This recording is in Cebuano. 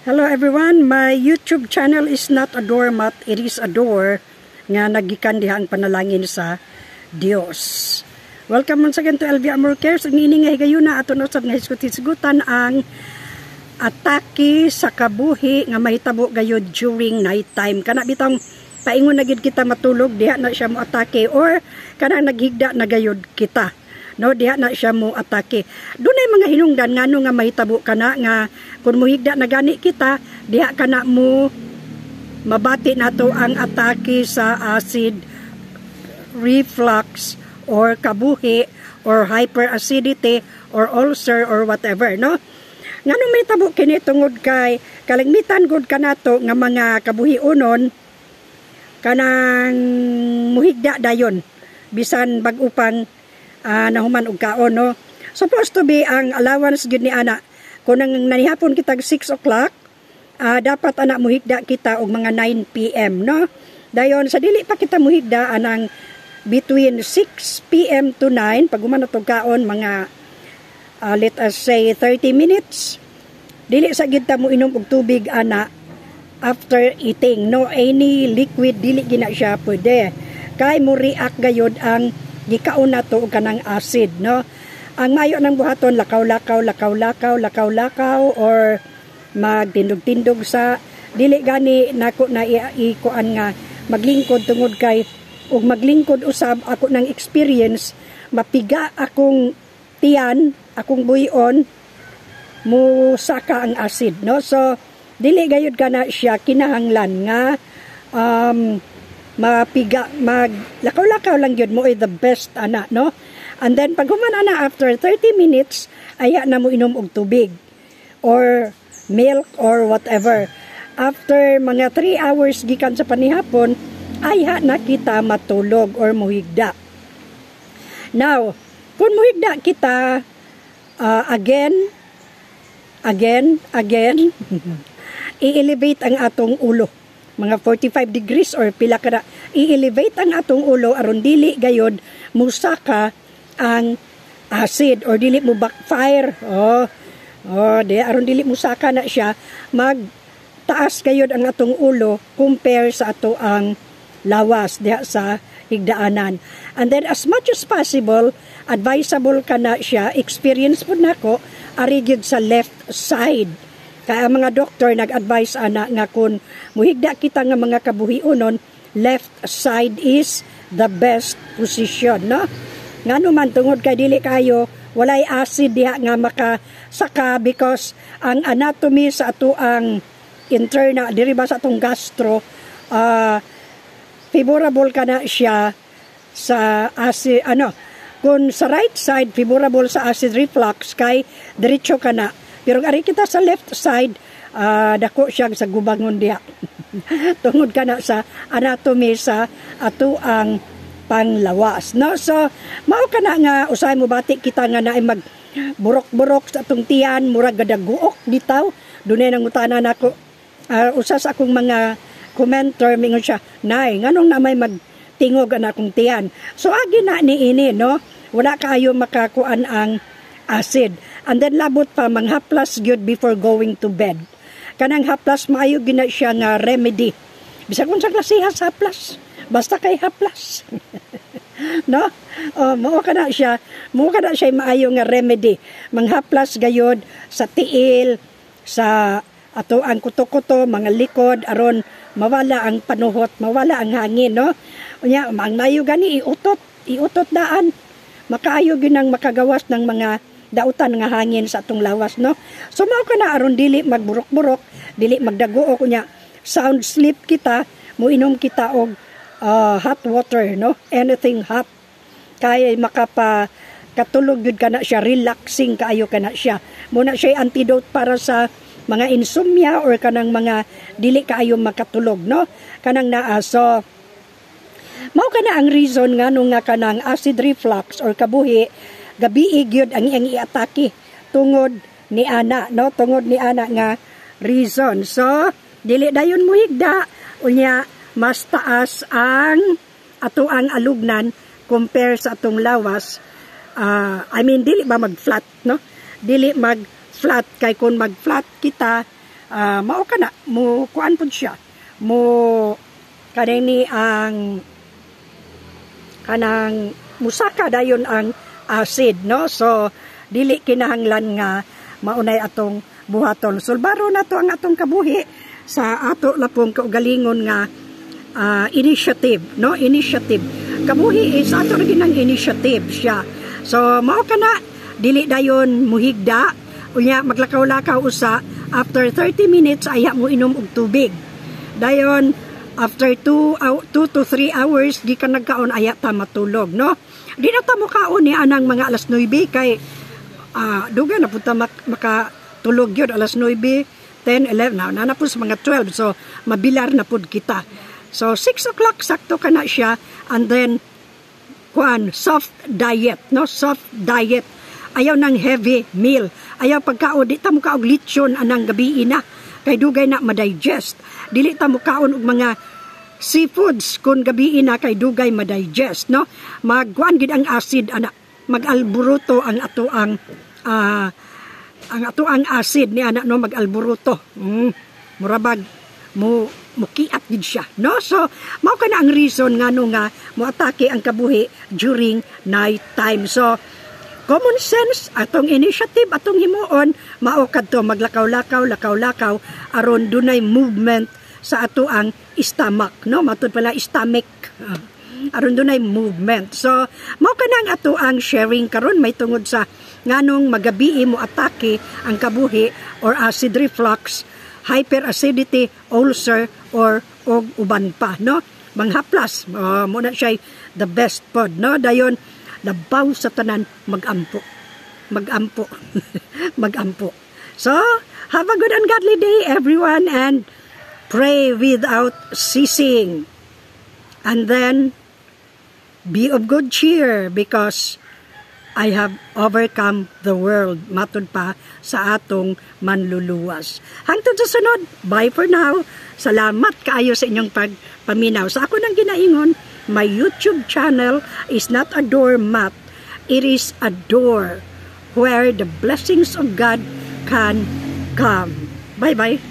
Hello everyone, my YouTube channel is not a doormat, it is a door nga nagikan diha ang panalangin sa Dios. Welcome once again to LV Amor Cares. Ang ini nga higayuna, ato usab nga hisgot-hisgutan ang atake sa kabuhi nga mahitabo gayud during night time. Kana bitong paingon na gid kita matulog, diha na siya mo atake, or kana naghigda na gayud kita, no, diha na siya mo atake. Dunay mga hinungdan ngano nga mahitabo kana nga kung muhigda na gani kita, diha kana mo mabati nato ang atake sa acid reflux or kabuhi or hyperacidity or ulcer or whatever, no? Ngano may tabo kini? Tungod kay kalimitan gud kanato nga mga kabuhionon, kanang muhigda dayon bisan bag-o pang nahuman og kaon, no? Supposed to be ang allowance gid ni ana, kung nang nanihapon kita 6 o'clock, dapat ana muhigda kita og mga 9 PM, no? Dayon sa dili pa kita muhigda, anang between 6 PM to 9, pag human og kaon, mga let us say 30 minutes, dili sa gid ta mo inom og tubig ana after eating, no? Any liquid, dili gina siya pwede kay mo react gayod ang gikaon nato og kanang acid, no? Ang mayo nang buhaton, lakaw-lakaw, lakaw-lakaw, lakaw-lakaw or magtindog-tindog sa. Dili gani nako na ikuan nga maglingkod tungod kay og maglingkod usab, ako ng experience, mapiga akong tiyan, akong buyon, mo saka ang acid, no? So dili gayud kana siya kinahanglan nga mapiga. Mag lakaw-lakaw lang gyud mo the best ana, no? And then pag human ana, after 30 minutes, aya na mo inom og tubig or milk or whatever. After mga 3 hours gikan sa panihapon, ayha na kita matulog or muhigda. Now, kung muhigda kita, again, again, again, i-elevate ang atong ulo. Mga 45 degrees or pila kada, i-elevate ang atong ulo aron dili gayod musaka ang acid or dili mo backfire. Oh, di aron dili musaka na siya, mag taas gayod ang atong ulo compare sa ato ang lawas diha sa higdaanan. And then as much as possible, advisable kana siya, experience pud nako, ari gyud sa left side. Kaya ang mga doktor nag-advise ana nga kung muhigda kita nga mga kabuhionon, left side is the best position, no? Ngano man? Tungod kay dili kayo walay acid diha nga makasaka because ang anatomy sa ato ang internal diri ba sa atong gastro, favorable kana siya sa acid, ano. Kung sa right side, favorable sa acid reflux kay diretso kana, pero ari kita sa left side, dako siya sa gubangon diha tungod kana sa anatomy sa ato ang panglawas, no? So mao kana nga usahay mo bati kita nga naay mag burok-burok sa atong tiyan, murag gadaguok bitaw. Dunay nangutana nako, usa sa akong mga commenter, mingon siya, "Nay, nganong na may magtingog ang akong tiyan?" So agi na ni ini, no? Wala kaayo makakuan ang acid. And then labot pa, manghaplas gyud before going to bed. Kanang haplas, maayo gina siya nga remedy. Bisag unsa klase sa haplas, basta kay haplas, no? Oh, mao kana siya maayo nga remedy. Manghaplas gayod sa tiil, sa ato ang kuto-kuto, mga likod, aron mawala ang panuhot, mawala ang hangin, no? Unya, ang mayo gani iutot, iutot daan. Makaayo gyud ang makagawas ng mga dautan nga hangin sa atong lawas, no? So mao kana aron dili magburok-burok, dili magdaguok. Unya sound sleep kita, muinom kita og hot water, no? Anything hot. Kaya makapa katulog gyud kana siya, relaxing kaayo kana siya. Muna siya antidote para sa mga insomnia or kanang mga dili kaayo makatulog, no? Kanang naa. So mao kana ang reason ngano nga kanang acid reflux or kabuhi, gabi gyud ang iyang iatake tungod ni ana, no? Tungod ni ana nga reason. So dili dayon muhigda, unya mas taas ang ato ang alugnan compare sa atong lawas. I mean, dili ba mag flat, no? Dili mag flat kay kung mag flat kita, Mao kana mo kuan pud siya mo kanini ang kanang musaka dayon ang acid, no? So dili kinahanglan nga maunay atong buhaton. Sulbaro na to ang atong kabuhi sa ato lapong kaugalingon nga initiative, no? Initiative, kabuhi is ato ra ginang initiative siya. So mao kana, dili dayon muhigda, unya maglakaw-lakaw usa. After 30 minutes aya mo inom og tubig. Dayon after 2 to 3 hours di ka nagkaon, aya ta matulog, no? Di na ta mo kaon ni anang mga alas 9 kay dugay na pud ta makatulog yun alas 9, 10, 11 na na po sa mga 12. So mabilar na pud kita. So 6 o'clock sakto kana siya. And then kuan, soft diet, no? Soft diet, ayaw ng heavy meal, ayaw pagkaon. Di ta mo kaog lechon anang gabi na kay dugay na ma-digest. Dili ta mo kaon og mga seafoods kung gabi na kay dugay ma-digest, no? Magkuan gid ang acid ana, mag-alburuto ang ato ang acid ni ana, no? Mag-alburuto, murabag mo mukiat gid siya, no? So mao kana ang reason ngano nga moatake ang kabuhi during night time. So common sense, atong initiative, atong himuon, mao kadto maglakaw-lakaw, lakaw-lakaw aron dunay movement sa ato ang stomach, no? Matud pala stomach, aron dunay movement. So mao kana ang ato ang sharing karon may tungod sa nganong magabii mo atake ang kabuhi or acid reflux, hyperacidity, ulcer or og uban pa, no? Manghaplas, mo na siya the best pod, no? Dayon labaw sa tanan, magampo, magampo, magampo. So have a good and godly day, everyone, and pray without ceasing. And then be of good cheer because I have overcome the world. Matud pa sa atong Manluluwas. Hangtod sa sunod, bye for now. Salamat kaayo sa inyong pagpaminaw. Sa ako nang ginaingon, my YouTube channel is not a doormat. It is a door where the blessings of God can come. Bye-bye.